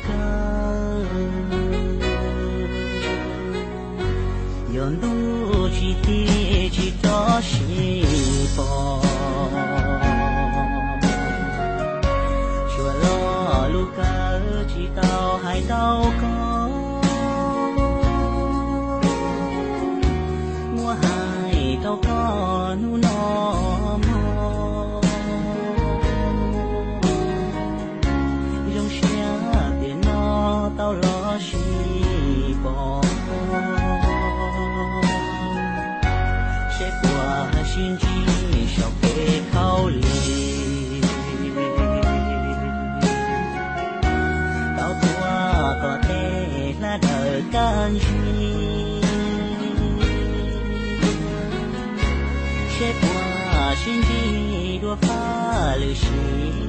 Kawg, yog ntuj tsis tig tsis txhob sib pom, tsuas lo lus kawg tsis tau hais rau koj, muab hais rau koj hnub no mog. Zoo siab tias no tau los sib pom, seb puas sib ntsib saum kev khaub lig. Tau tuav tom tej hlab daws kaj ntsis, seb puas sib ntsib dua faj lwm sim.